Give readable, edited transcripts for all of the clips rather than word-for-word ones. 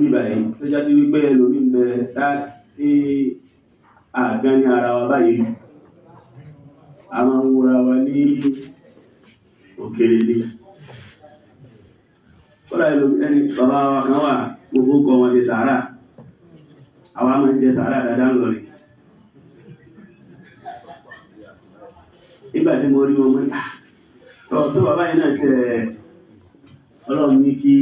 níbà yìí tó já sí wípé ẹlòmí ń bẹ tí àgán ní ara wa báyìí, a máa ń wúra wa ní òkèrè ní. Kọ́lá ẹni bàbá wa kan wà, gbogbo kọ wọn ṣe sàárà, àwa máa ń jẹ sàárà dáadáa ń lọ rí. Nígbà tí mo rí wọn mọ́, tọ́ tó bàbá yìí náà tẹ Ọlọ́run ní kí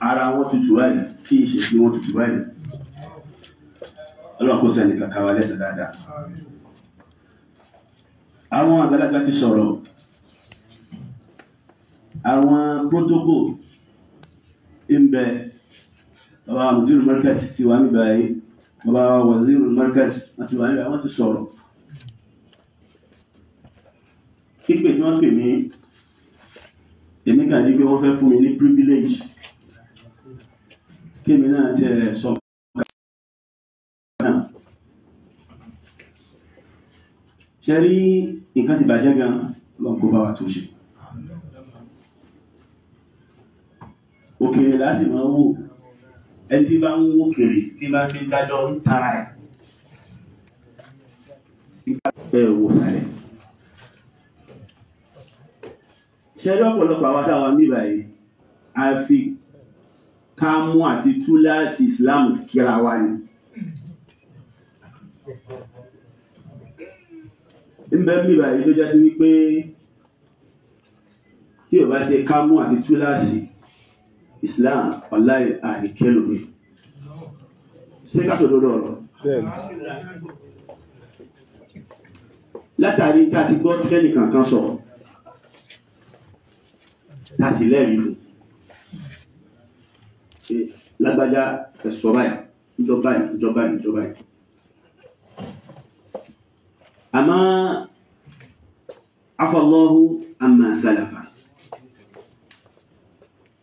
ara wọn tutù báyìí, kí ìṣesí wọn tutù báyìí. Ọlọ́run kó sẹ́ni kàkà wa lẹ́sẹ̀ dáadáa. Àwọn àgbàlagbà ti sọ̀rọ̀, àwọn protocol ń bẹ, bàbá Mudiru Markaz ti wà níbà yìí, bàbá Waziru Markaz ti wà níbà, wọ́n ti sọ̀rọ̀. Pípè tí wọ́n pè mí, èmi kàn ní pé wọ́n fẹ́ fún mi ní privilege kémi náà ti ẹ̀ sọ náà. Ṣe rí nǹkan ti bàjẹ́ gan, lọ́n kó bá wa tó ṣe. Òkèrè láti máa wò, ẹni tí bá ń wò kèrè tí bá fi ń dájọ́ ń tara ẹ̀. Ẹ wò sàlẹ̀. Ṣe rí ọ̀pọ̀lọpọ̀ àwọn táwa ní báyìí, a fi kámú àti túláàsì Ìsìláàmù kíra wa ni. Ń bẹ mí báyìí tó já sí wípé tí ò bá ṣe kámú àti túláàsì Islam, wàláhì àríkẹ́lòmí. Ṣé ká sòdodo ọ̀rọ̀? Látàrí tá a ti gbọ́ tẹ́nìkan kan sọ, tá a sì lẹ́rìí fún. Lágbájá ẹ̀sọ́ báyìí, ìjọba yìí, ìjọba yìí, ìjọba yìí. Àmọ́ afọlọ́hu àmà sálàfà.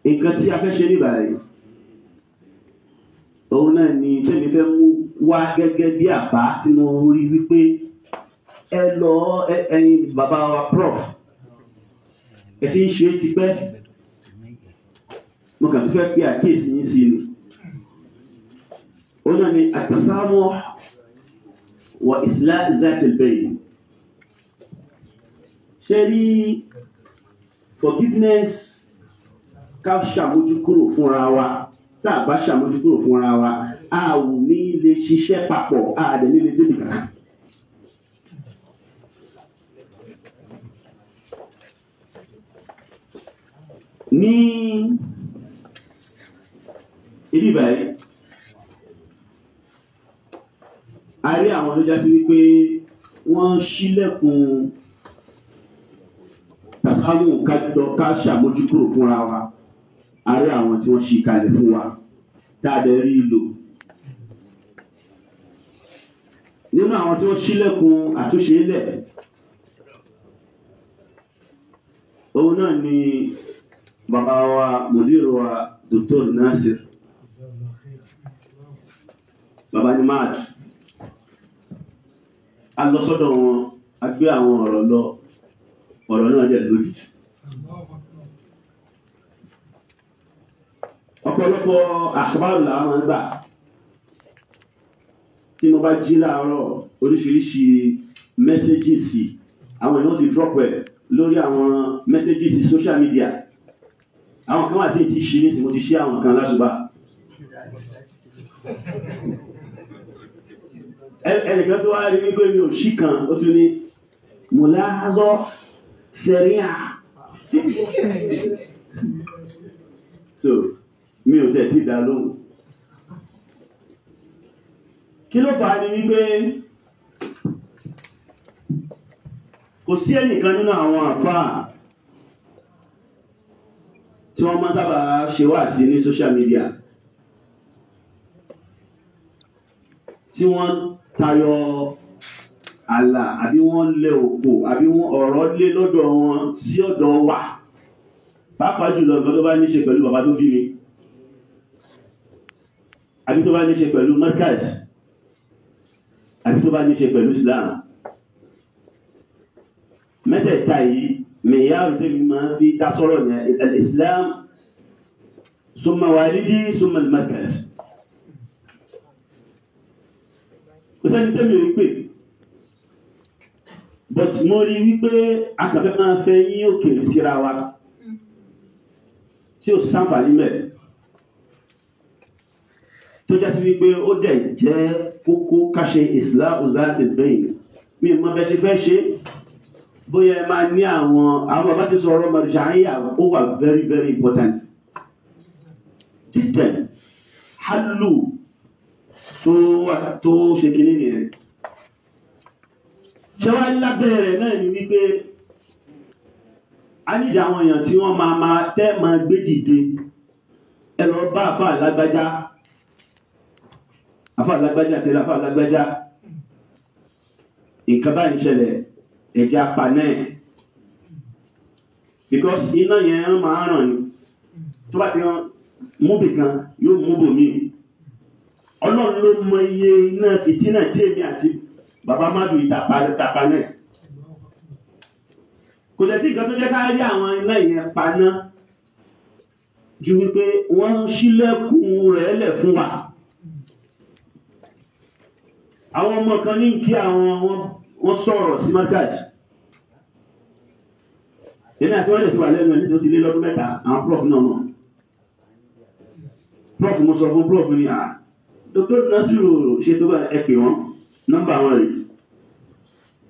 Nǹkan tí a fẹ́ ṣe níbà yìí, òun náà ni tẹ́mi fẹ́ mú wá gẹ́gẹ́ bí àbá tí mo rí wípé ẹ lọ ẹyin bàbá wa prof, ẹ ti ń ṣe é tipẹ́, mo kàn tún fẹ́ pé àkíyèsí yín sí ni. Òun náà ni àtàsámọ́ wa islah zatil bayn. Ṣé rí forgiveness, ká ṣàmójúkúrò fúnra wa, tá a bá ṣàmójúkúrò fúnra wa, a ò ní lè ṣiṣẹ́ papọ̀, a dẹ̀ ní lè débi kankan. Ní ibi báyìí, a rí àwọn tó já sí wípé wọ́n ṣílẹ̀kùn tàṣámù kájọ ká ṣàmójúkúrò fúnra wa. A rí àwọn tí wọ́n ṣí kalẹ̀ fún wa tá a dẹ̀ rí lò. Nínú àwọn tí wọ́n ṣílẹ̀kùn àtúnṣe lẹ̀, òun náà ni bàbá wa mùdírù wa Dr. Nasir, bàbá ní mad. A lọ sọ́dọ̀ wọn, a gbé àwọn ọ̀rọ̀ lọ, ọ̀rọ̀ náà jẹ́ lójútùú. Ọ̀pọ̀lọpọ̀ àkàbàrù làwọn máa ń gbà. Tí mo bá jí láàárọ̀, oríṣiríṣi mẹ́sẹ́gìsì àwọn èèyàn ti drop ẹ̀ lórí àwọn mẹ́sẹ́gìsì social media. Àwọn kan wà tí ti ṣe nísìnyí, mo ti ṣe àwọn kan lásùbà. Ẹnìkan tó wá rí wípé mi ò ṣí kan, ó tún ní mùláházọ́ sẹ́ríà. So mi ò tẹ̀ tí dá lóhùn. Kí ló fà á ni wípé kò sí ẹnìkan nínú àwọn àfáà tí wọ́n máa sábà ṣe wáàsí ní social media tí wọ́n tayọ àlà àbí wọ́n lé òkò àbí wọ́n ọ̀rọ̀ lé lọ́dọ̀ wọn sí ọ̀dọ̀ wa, pàápàá jùlọ nǹkan tó bá ní ṣe pẹ̀lú bàbá tó bí mi àbí tó bá ní ṣe pẹ̀lú Markaz àbí tó bá ní ṣe pẹ̀lú Islam. Mẹ́tẹ̀ẹ̀ta yìí mẹ̀yàrú tẹ́mi máa fi dá sọ́rọ̀ yẹn, al-Islam, summa walidi summa al-markaz. Kò sẹ́ni tẹ́mi ò pè, but mo rí wípé akàfẹ́ máa fẹ́ yín òkèèrè síra wa tí ó sáǹfààní mẹ́, tó jásí wípé ó dẹ̀ jẹ́ kókó káṣe islahu zati bayn. Mi mọ bẹ́ ṣe fẹ́ ṣe, bóyá ẹ máa ní àwọn bàbá ti sọ̀rọ̀ marja'iyya, ó wà very very important. Títẹ̀ hálù tó ṣe kìíní nìyẹn. Ṣé wá lábẹ́ rẹ̀ náà ni wípé a níjà àwọn èèyàn tí wọ́n máa tẹ́ máa gbé dìde. Ẹ lọ bá àfáà lágbájá, àfáà lágbájá tẹ̀lé àfáà lágbájá, nǹkan báyìí ṣẹlẹ̀, ẹ̀jẹ̀ apá náà, because iná yẹn máa ràn ní tó bá ti rán múbì kan yóò múbò mí. Ọlọ́run ló mọ iye iná fìtínà tí èmi àti bàbá mádù ìtàpá náà. Kò tẹ̀ sí nǹkan tó jẹ́ ká rí àwọn iná yẹn paná ju wípé wọ́n ń ṣílẹ̀kùn rẹ̀ lẹ̀ fún wa. Àwọn ọmọ kan ní kí àwọn wọ́n sọ̀rọ̀ sí markaz. Èmi àti wọ́n lè ti wà lẹ́nu ẹ̀ nítorí ó ti lé lọ́dún mẹ́ta. Àwọn prof náà mọ̀. Prof, mo sọ fún prof ní à Dr. Nasiru ṣe tó bá ẹ pè wọ́n, nọ́mbà wọn rèé.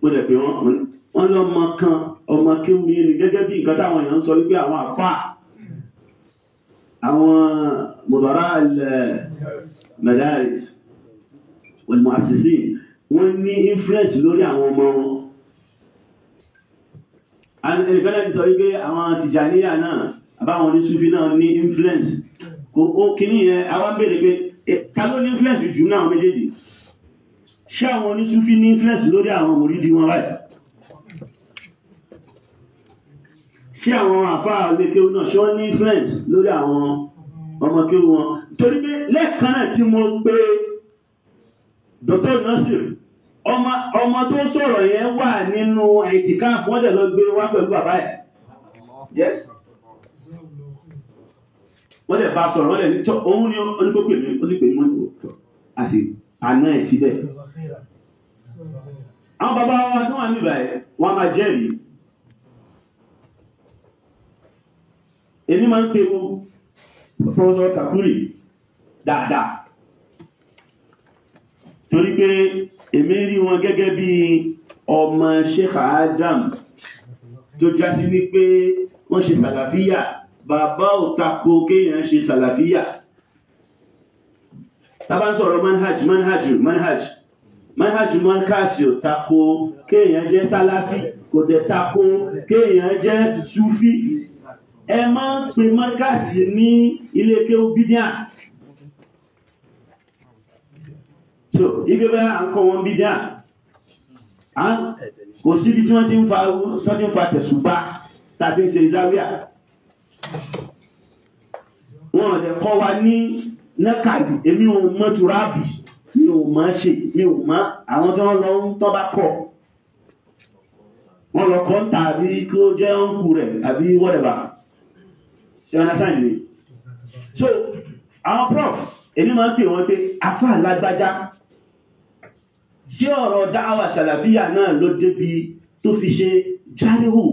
Mo lè pè wọ́n, wọ́n ní ọmọ kan, ọmọ kéwù yín ni, gẹ́gẹ́ bí nǹkan táwọn èèyàn ń sọ wípé àwọn àfà, àwọn mudara al-madaris wal-mu'assisin, wọ́n ní influence lórí àwọn ọmọ wọn. Ẹnìkan náà ti sọ wípé àwọn Tìjàníyà náà àbáwọn oníṣúfì náà ní influence. Kò ó kíní yẹn, àwọn ń béèrè pé ta ló ní influence jù náà méjèèjì? Ṣé àwọn oníṣúfì ní influence lórí àwọn mòrídìí wọn báyìí? Ṣé àwọn àfáà lékéwú náà ṣé wọ́n ní influence lórí àwọn ọmọ kéwú wọn? Torí pé lẹ́ẹ̀kan náà tí mo pé Dr. Nasir, ọmọ tó sọ̀rọ̀ yẹn wà nínú ẹ̀tìkáàfù, wọ́n dẹ̀ lọ gbé wá pẹ̀lú bàbá ẹ̀. Yes. Wọ́n dẹ̀ bá sọ̀rọ̀, wọ́n dẹ̀ ní tọ́ òun ni oníkó pè mí, ó sì pè mí mọ́tò, a sì àná ẹ̀ síbẹ̀. Àwọn bàbá wa tó wà níbà ẹ̀, wọ́n máa jẹ́rìí. Èmi máa ń pe Professor Kakuri dáadáa, torí pé èmi rí wọn gẹ́gẹ́ bí ọmọ Sheikh Adam tó jásí wípé wọ́n ṣe sàlàfíà. Bàbá ò tako kéèyàn ṣe sàlàfíà. Tá bá ń sọ̀rọ̀ manhaj manhaj manhaj manhaj mọ́kàsí ò tako kéèyàn jẹ́ sálàfí, kò dẹ̀ tako kéèyàn jẹ́ súfí. Ẹ máa ń pe mọ́kàsí ní ilé kéwú bídíà. So ike bẹ́ à ń kọ́ wọn bídíà, kò síbi tí wọ́n ti ń fa tẹ̀sùbá tàbí ṣe záwíà. Wọn ò dẹ̀ kọ́ wa ní nẹ́kàlì. Èmi ò mọ tùrábì, mi ò mọ̀ ṣe, mi ò mọ̀ àwọn tí wọ́n lọ ń tọ́ bá kọ̀, wọ́n lọ kọ́ ń ta àbí kí ó jẹ́ ọ̀nkù rẹ̀ àbí whatever. Ṣé wọn sáà ní? So àwọn prof, èmi máa ń pè wọ́n pé àfáà lágbájá, ṣé ọ̀rọ̀ dáwà sàlàfíà náà ló débi tó fi ṣe járíhù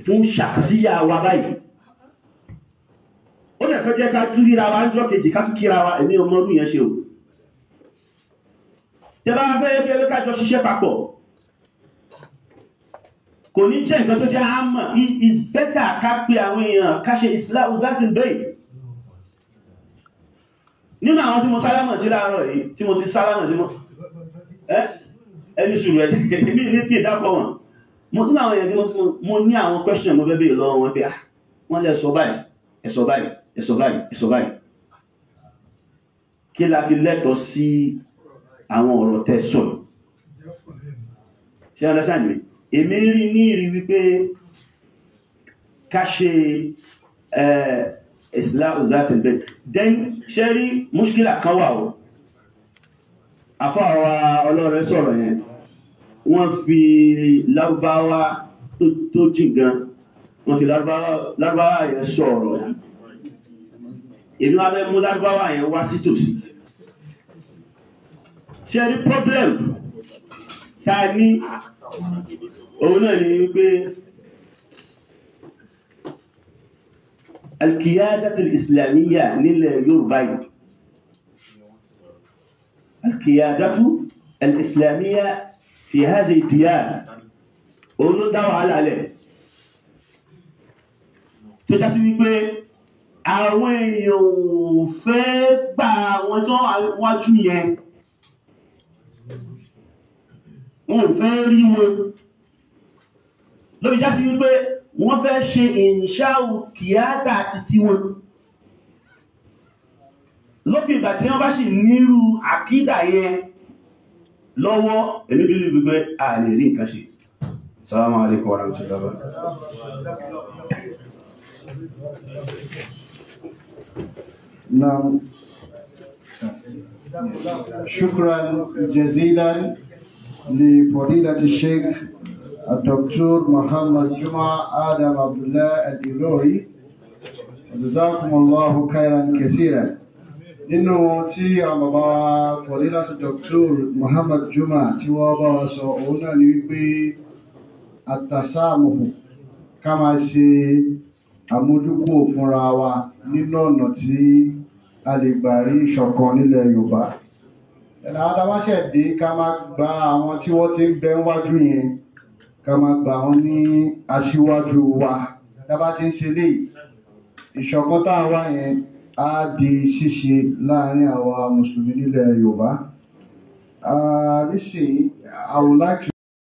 fún ṣàṣíyà wa báyìí? Ó dẹ̀ fẹ́ jẹ́ ká tún ríra wa ń jọ́ kejì, ká tún kíra wa. Èmi ọmọ ọdún yẹn ṣe o. Tẹ́ bá fẹ́ fẹ́ ká jọ ṣiṣẹ́ papọ̀, kò ní jẹ́ nǹkan tó jẹ́ àmọ́. It is better ká pe àwọn èèyàn ká ṣe islahu zatil bayn. Nínú àwọn tí mo sálámọ̀ sí láàárọ̀ yìí, tí mo ti sálámọ̀ sí mọ́ ẹni sùúrù ẹ̀ èmi ní kí ìdápọ̀ wọn. Mo nínú àwọn èèyàn tí mo ní àwọn question mo fẹ́ béèrè lọ́wọ́ wọn pé wọ́n lè sọ báyìí, ẹ sọ báyìí, ẹ sọ báyìí, ẹ sọ báyìí. Kí la fi lẹ́tọ̀ọ́ sí àwọn ọ̀rọ̀ tẹ́ sọ? Ṣé understand mi? Èmi rí ní ìrí wípé ká ṣe islahu zatil bayn. Then ṣe rí mushkila kan wà o. Àfáà ọlọ́rẹ sọ̀rọ̀ yẹn, wọ́n fi lárúbáwá tó jìn gan, wọ́n fi lárúbáwá yẹn sọ̀rọ̀. Èmi wá fẹ́ mú lárúbáwá yẹn wá sí tòsí. Ṣé rí problem tá a ní òun náà ni wípé al-qiyadatu al-islamiyya nílẹ̀ Yorùbá yìí, al-qiyadatu al-islamiyya fi hadhihi ad-diyar, òun ló dá wàhálà lẹ̀ tó já sí wípé àwọn èèyàn ò fẹ́ gbà àwọn tó wájú yẹn, wọn ò fẹ́ rí wọn, lórí já sí wípé wọ́n fẹ́ ṣe ìṣáwù kìádà títí wọn. Lópin ìgbà tí wọ́n bá sì nírú àkídà yẹn lọ́wọ́, èmi bí rí wípé a lè rí nǹkan ṣe. Salamu alaikum warahmatullahi wabarakatuh. نعم، شكرا جزيلا لفضيلة الشيخ الدكتور محمد جمعة آدم عبد الله الإيلوري، جزاكم الله خيرا كثيرا. Nínú tí àwọn bàbá fọ̀dílà Dr. Muhammad Juma tí wọ́n bá wa sọ, òun náà ni wípé àtàsáàmùhù, ká máa ṣe àmójúkò fúnra wa nínú ọ̀nà tí a lè gbà rí ìṣọ̀kan nílẹ̀ Yorùbá. Ẹ̀nà àdáwáṣẹ̀ dé, ká máa gba àwọn tí wọ́n ti ń bẹ wájú yẹn, ká máa gbà wọ́n ní aṣíwájú wa. Dábàá ti ń ṣe léyìí, ìṣọ̀kan tá a wá yẹn á di ṣíṣe láàárín àwa Mùsùlùmí nílẹ̀ Yorùbá. Nísìnyí, I would like to